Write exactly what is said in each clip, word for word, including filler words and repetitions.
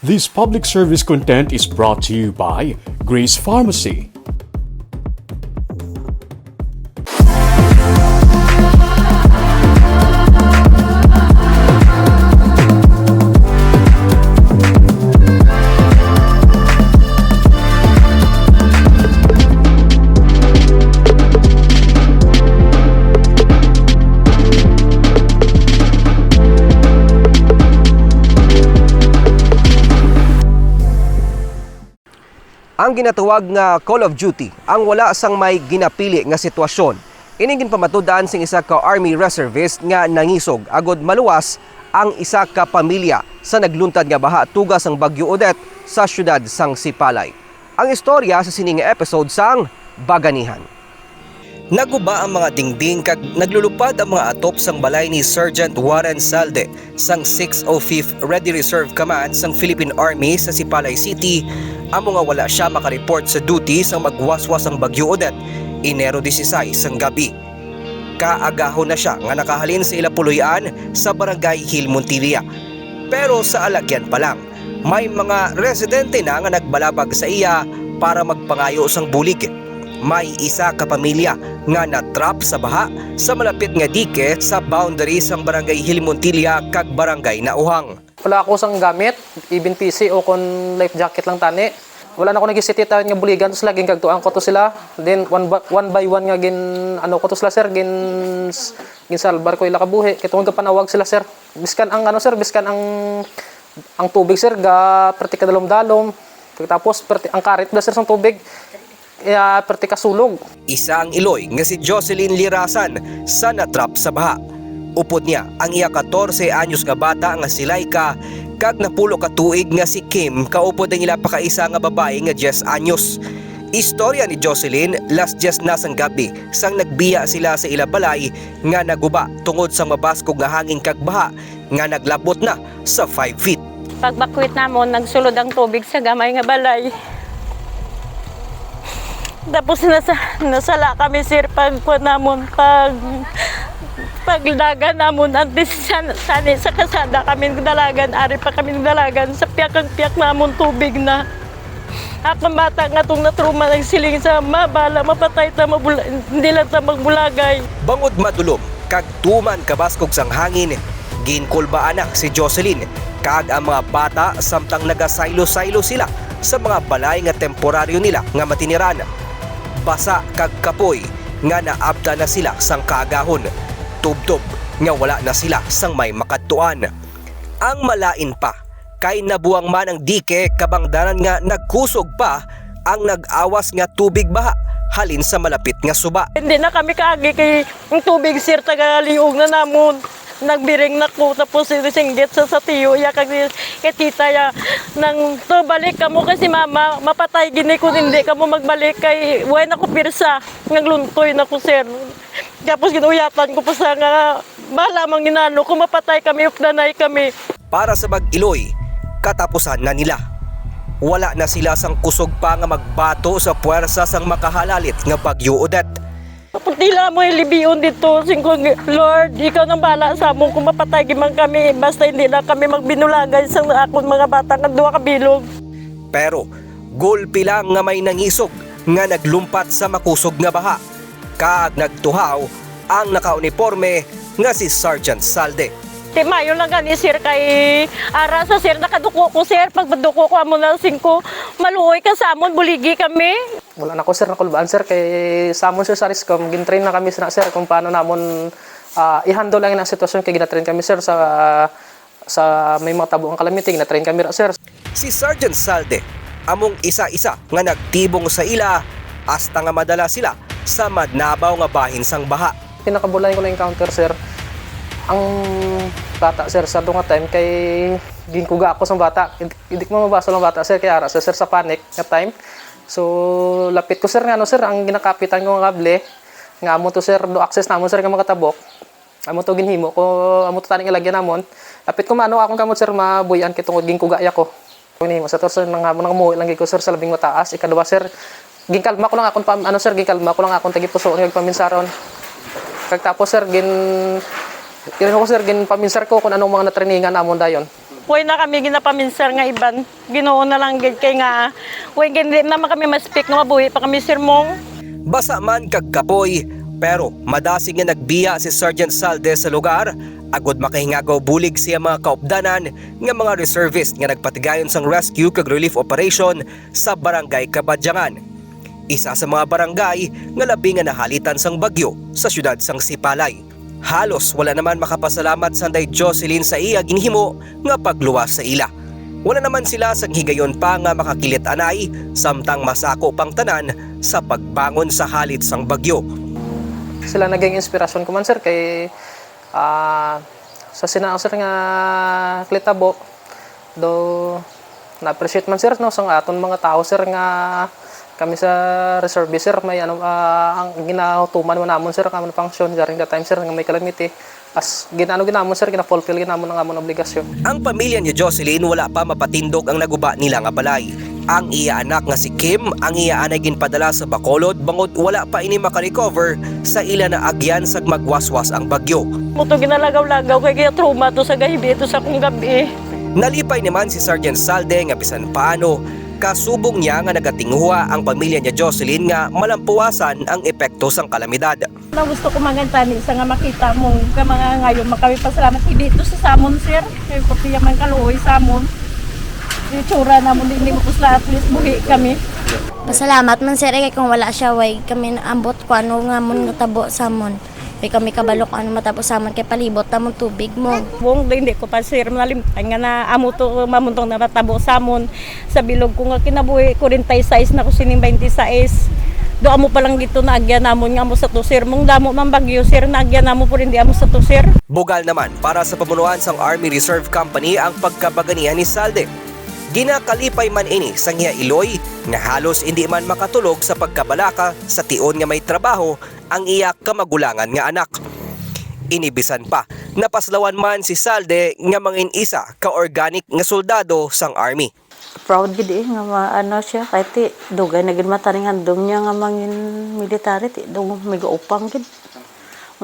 This public service content is brought to you by Grace Pharmacy. Ang ginatawag nga Call of Duty ang wala sang may ginapili nga sitwasyon. Ini ginpamatud-an sing isa ka army reservist nga nangisog agud maluwas ang isa ka pamilya sa nagluntad nga baha tuga sang Bagyo Odette sa siyudad sang Sipalay. Ang istorya sa sini nga episode sang Baganihan. Naguba ang mga dingding kag naglulupad ang mga atop sang balay ni Sergeant Warren Salde sang six oh fifth Ready Reserve Command sang Philippine Army sa Sipalay City, amo nga wala sia makareport sa duty sang magwaswas ang Bagyo Odette, Enero dieciséis sang gabi. Kaagahon na sia nga nakahalin sa ila puloy-an sa Barangay Hill Montilla. Pero sa alagyan pa lang, may mga residente na nga nagbalabag sa iya para magpangayo sang bulig. May isa ka pamilya nga na-trap sa baha sa malapit nga dike sa boundary sang Barangay Hill Montilla kag Barangay Nauhang. Wala ako sang gamit, even P C o kon life jacket lang tani. Wala na ako nag-hesitate nga buligan to sila, ginkagtuan ko to sila. Then one by, one by one nga gin ano ko to sila, sir, gin ginsalbar ko ila kabuhi kay tungod kapanawag sila, sir. Biskan ang ano, sir, biskan ang ang tubig, sir, ga perti kadalom-dalom. Tapos perti ang karit ba, sir, sang tubig. Iya, perti kasulog. Isa ang iloy nga si Jocelyn Lirasan sa natrap sa baha. Upod niya ang iya katorse anyos nga bata nga si Laika kag napulo ka tuig nga si Kim kaupod ang ila pa kaisa nga babayi nga diyes anyos. Istorya ni Jocelyn, las diyes na sang gabi sang nagbiya sila sa ila balay nga naguba tungod sa mabaskog nga hangin kag baha nga naglabot na sa five feet. Pagbakwit namon, nagsulod ang tubig sa gamay nga balay. Tapos nasa, nasala kami, sir, pag kuwan namon, pag pagdagan namon, antes sa, sani sa kasada kami nagdalagan, ari pa kami nagdalagan, sa piyak ang piyak namon tubig na. Akong bata nga tong natruma nagsiling sa, "Ma, bala mapatay ta, mabula-, hindi lang ta magbulagay." Bangod madulom kag tuman kabaskog sang hangin, ginkulbaan na si Jocelyn kag ang mga bata samtang nagasaylo-saylo sila sa mga balay nga temporaryo nila nga matiniran. Basa kag kapoy nga naabtan na sila sang kaagahon, tubtob nga wala na sila sang may makadtuan. Ang malain pa, kay nabuang man ang dike, kabangdanan nga nagkusog pa ang nag-awas nga tubig baha halin sa malapit nga suba. Hindi na kami kaagi kay ang tubig, sir, tagaliog na namon. Nagbiring na ko, tapos singgit sa, sa tiyo iya kag kay tita iya nang, "To, balik kamo kay si mama mapatay gini kung hindi kamo magbalik kay way na ko pirsa." Nagluntoy na ko, sir. Tapos ginuyatan ko pa sa nga, "Bala mang ginano, kung mapatay kami, updanay kami." Para sa Bag-iloy, katapusan na nila. Wala na sila sang kusog pa nga magbato sa puwersa sang makahalalit nga Bagyo Odette. Putila mo yung libion dito, singko, "Lord, ikaw nang bala sa amon kung mapatay giman kami, basta hindi na kami magbinulagay sa akon mga bata nga duha ka bilog." Pero gulpi lang nga may nangisog nga naglumpat sa makusog nga baha, kag nagtuhaw ang nakauniporme nga si Sergeant Salde. Ti mayo lang gani, sir, kay ara sa, sir, nakaduko ko, sir. Pag maduko ko, amo na, singko, maluoy ka sa amon, buligi kami. Wala na ko, sir, nakulbaan, sir, kay sa amon, sir, sa Riscom, gin-train na kami, sir, sir, kung paano namon, ah, i-handle ang ilang sitwasyon, kay gina-train kami, sir, sa, sa may mga tabo ang calamity, gina-train kami ra, sir. Si Sergeant Salde among isa-isa nga nagtibong sa ila hasta nga madala sila sa manabaw nga bahin sang baha. Pinakabulayan ko na encounter, sir, ang bata, sir, sa duha nga time kay ginkuga ako sa bata. Hindi, hindi ko mabaso lang bata, sir, kay ara, sir, sir, sa panic nga time. So, lapit ko, sir, nga ano, sir, ang ginakapitan ko nga kable, nga amo to, sir, do access namon, sir, nga mga tabok. Amo to ginhimo ko, amo to tani nga lagyan namon. Lapit ko maano akong kamot, sir, mabuy-an kay tungod ginkuga ya ko. Ginhimo sa to, sir, nang amo nang muwi lang gid ko, sir, sa labing mataas. Ikaduha, sir, ginkalma ko lang akong pam-, ano, sir, ginkalma ko lang akong tagipusoon kag paminsaron. Kag tapos, sir, gin-, gin-, ko, sir, ginpaminsar ko kung anong mga natrainingan namon dayon. Way na kami ginapaminsar nga iban. Ginoo na lang gid kay nga, way gid, di naman kami ma-speak nga mabuhi pa kami, Sir Mong. Basa man kag kapoy, pero madasig nga nagbiya si Sergeant Salde sa lugar agod makahingagaw bulig sa iyang mga kaupdanan nga mga reservist nga nagpatigayon sang rescue kag relief operation sa Barangay Kabadyangan, isa sa mga barangay nga labi nga nahalitan sang bagyo sa siyudad sang Sipalay. Halos wala naman makapasalamat sanday Jocelyn sa iya ginhimo nga pagluwas sa ila. Wala naman sila sang higayon pa nga makakilit anay, samtang masako pang tanan sa pagbangon sa halit sang bagyo. Sila naging inspirasyon ko man, sir, kay, ah, sa sina, sir, nga klitabo, do na-appreciate man, sir, no, sang aton mga tao, sir, nga kami sa reservist, sir, may ano, ah, ang ginahutuman man namon, sir, ang amon function during the time, sir, nga may calamity. As ginano ginamon, sir, gina-fulfill ginamon ang amon obligasyon. Ang pamilya ni Jocelyn wala pa mapatindog ang naguba nila nga balay. Ang iya anak nga si Kim, ang iya anay ginpadala sa Bacolod bangod wala pa ini makarecover sa ila naagyan sa magwaswas ang bagyo. Mo to ginalagaw-lagaw kay kaya trauma to sa gahibi to sa akong gabi. Nalipay naman si Sergeant Salde nga bisan paano, kasubong niya nga nagatinguha ang pamilya ni Jocelyn nga malampuwasan ang epekto sang kalamidad. Na gusto ko mangantani sa nga makita mo ka mga ngayon makawipasalamat. Hindi ito sa samon, sir. Kay pati man kaluoy samon. Itsura namon, hindi mo kusla, at least buhi kami. Pasalamat man, sir, eh, kay kung wala siya, way kami naambot kung ano nga mon natabo samon. Way kami kabalo kung ano matabo samon, kay palibot namon tubig mo. Buong hindi ko pa, sir, malimtan nga na amo to mamuntong na natabo samon. Sa bilog ko nga kinabuhi, forty-six na ko sining twenty-six. Do amo pa lang dito naagyan namon nga amo sa to, sir. Mong damo man bagyo, sir, naagyan namon, pero hindi amo sa to, sir. Bugal naman para sa pamunuan sang Army Reserve Company ang pagkabaganihan ni Salde. Ginakalipay man ini sang iya iloy nga halos indi man makatulog sa pagkabalaka sa tion nga may trabaho ang iya kamagulangan nga anak. Ini bisan pa, napaslawan man si Salde nga mangin isa ka organic nga soldado sang Army. Proud gid eh, nga ma-, ano siya, kahit ti, dugay na gid mataning handom niya nga mangin military, ti, dugay may gaupang gid.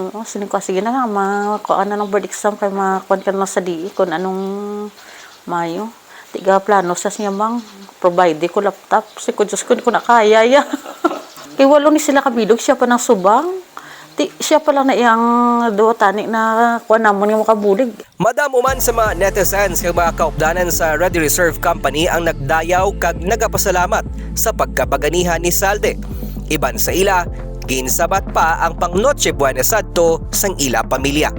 Oo, siling ko, "Sige na nga, ma-, kuan na ng board exam kay makuan ka na sa D E kung anong mayo." Ti, ga plano sa siya, "Mang, provide ko laptop." Si ko, "Diyos ko, di ko na kaya ya." Kay walo ni sila kabilog, siya pa nang subang. Ti, siya pa lang na iyang duwa tani na kuan namon nga makabulig. Madamo man sa mga netizens kag mga kaupdanan sa Ready Reserve Company ang nagdayaw kag nagapasalamat sa pagkabaganihan ni Salde. Iban sa ila, ginsabat pa ang pang Noche Buena sadto sang ila pamilya.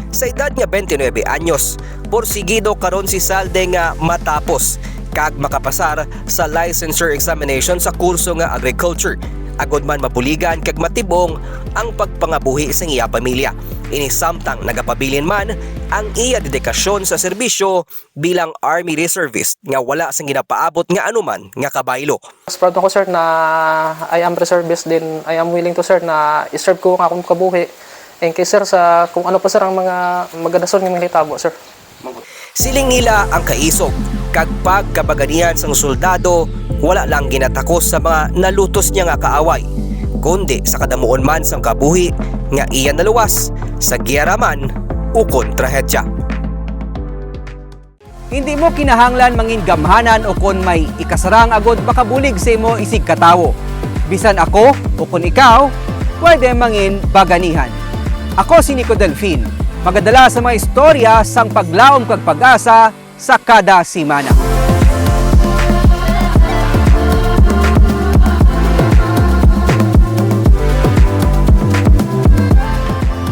Sa edad nga twenty-nine anyos, porsigido karon si Salde nga matapos kag makapasar sa licensure examination sa kurso nga agriculture, agod man mabuligan kag matibong ang pagpangabuhi sang iya pamilya. Ini samtang nagapabilin man ang iya dedikasyon sa serbisyo bilang Army Reservist nga wala sang ginapaabot nga anuman nga kabaylo. Mas proud ako, sir, na I am reservist din. I am willing to, sir, na i-serve ko ang akong kabuhi. Thank you, sir, sa kung ano pa, sir, ang mga magadason nga mga hitabo, sir. Siling nila ang kaisog kag pagkabaganihan sang soldado wala lang ginatakos sa mga nalutos niya nga kaaway, kundi sa kadamuon man sang kabuhi nga iya naluwas sa giyera man ukon trahedya. Hindi mo kinahanglan mangin gamhanan ukon may ikasarang agod makabulig sa imo isig ka tawo. Bisan ako ukon ikaw, pwede mangin baganihan. Ako si Nico Delfin, magadala sa mga istorya sang paglaom kag pag-asa sa kada semana.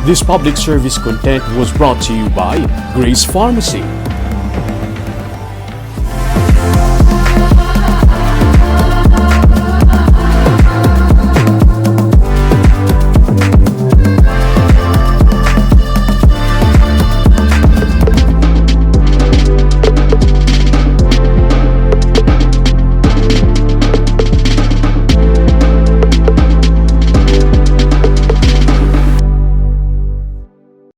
This public service content was brought to you by Grace Pharmacy.